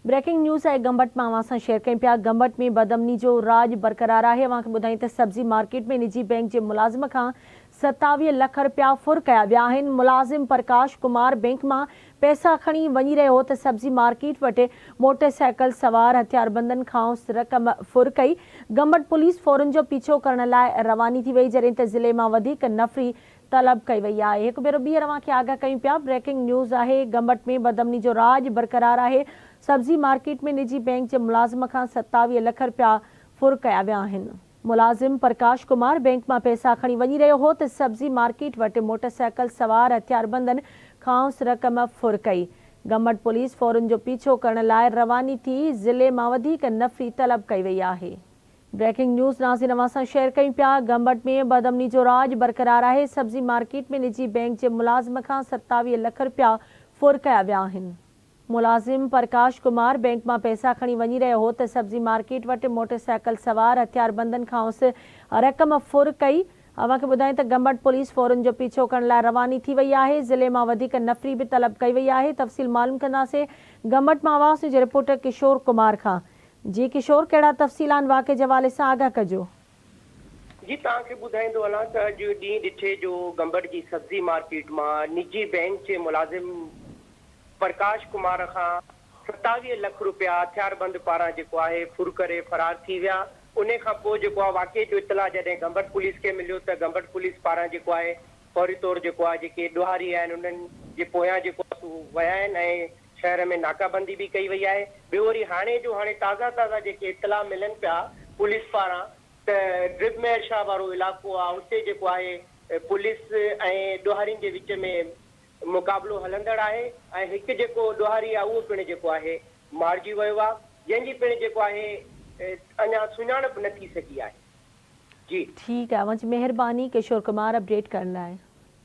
Breaking news آهي گمبٽ مان اوهان سان شيئر ڪيون پيا گمبٽ ۾ بدامني جو راڄ برقرار آهي اوهان کي ٻڌايون ته سبزي مارڪيٽ ۾ نجي بئنڪ جي ملازم کان 27 لک رپيا ڦر ڪيا ويا آهن ملازم پرڪاش ڪمار بئنڪ مان پئسا کڻي وڃي رهيو هو ته سبزي مارڪيٽ وٽ موٽر سائيڪل سوار هٿياربندن کانئس رقم ڦر ڪئي گمبٽ پوليس ڦورن جو پيڇو ڪرڻ لاء رواني ٿي وئي جڏهن ته ضلعي مان وڌيڪ نفري طلب ڪئي وئي آهي. هڪ ڀيرو ٻيهر اوهان کي آگاهه ڪيون پيا بريڪنگ نيوز آهي گمبٽ ۾ بدامني جو راڄ برقرار آهي سبزي مارڪيٽ ۾ نجي بئنڪ جي ملازم کان 27 لک رپيا ڦر ڪيا ويا آهن. ملازم پرڪاش ڪمار بئنڪ مان پئسا کڻي وڃي رهيو هو ته سبزي مارڪيٽ وٽ موٽرسائيڪل سوار هٿياربندن کانئس رقم ڦر ڪئي. گمبٽ پوليس ڦورن جو پيڇو ڪرڻ لاء رواني ٿي ضلعي مان وڌيڪ نفري طلب ڪئي وئي آهي. بريڪنگ نيوز ناظرين اوهان سان شيئر ڪيون پيا گمبٽ ۾ بدامني جو راڄ برقرار آهي سبزي مارڪيٽ ۾ نجي بئنڪ جي ملازم کان 27 لک رپيا ڦر ڪيا ويا آهن ملازم پرڪاش ڪمار بئنڪ مان پئسا کڻي وڃي رهيو هو ته سبزي مارڪيٽ وٽ موٽر سائيڪل سوار هٿياربندن کانئس رقم ڦر ڪئي اوهان کي ٻڌايون ته گمبٽ پوليس ڦورن جو پيڇو ڪرڻ لاء رواني ٿي وئي آهي ضلعي مان وڌيڪ نفري به طلب ڪئي وئي آهي تفصيل معلوم ڪنداسين گمبٽ مان آواز نيوز جي رپورٽر ڪشور ڪمار کان جي ڪشور ڪهڙا تفصيل آهن واقعي جي حوالي سان آگاهه ڪجو. جي توهان کي ٻڌائيندو هلان ته اڄ ڏينهن ڏٺي جو گمبٽ جي سبزي مارڪيٽ مان نجي بئنڪ جي ملازم پرڪاش ڪمار کان 27 لک روپيا هٿياربند پاران جيڪو آهي ڦر ڪري فرار ٿي ويا انهي کان پوء جيڪو آهي واقعي جو اطلاع جڏهن گمبٽ پوليس کي مليو ته گمبٽ پوليس پاران جيڪو آهي فوري طور جيڪو آهي جيڪي ڏوهاري آهن انهن جي پويان جيڪو آهي سو ويا آهن ۽ شهر ۾ ناڪابندي به ڪئي وئي آهي، ٻيو وري هاڻي جو هاڻي تازا تازا جيڪي اطلاع ملن پيا پوليس پاران ته ڊرب مير شاهه وارو علائقو آهي اتي جيڪو آهي پوليس ۽ ڏوهارين جي وچ ۾ مقابلو هلندڙ آهي ۽ هڪ جيڪو ڏوهاري آهي اهو پڻ جيڪو آهي مارجي ويو آهي جنهن جي پڻ جيڪو آهي اڃا سڃاڻپ نه ٿي سگهي آهي جي. ٺيڪ آهي اوهان جي مهرباني ڪشور ڪمار اپڊيٽ ڪرڻ لاء.